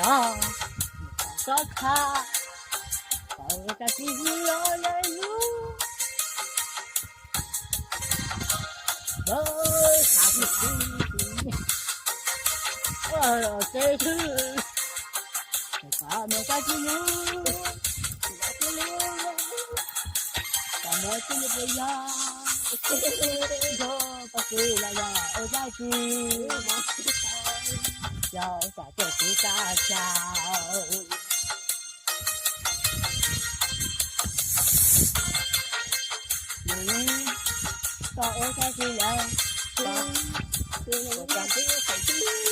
Sob tha, tau ua tag kis los le lub, txhav tsis txiv, ua teb twg, kom mus tag kis lub, kom mus tsis li puas yog, yog tag kis los yog ua tag kis, yog ua tag kis tsis tag tsaus. Nws tau ua tag kis lawm, ua tag kis lawm.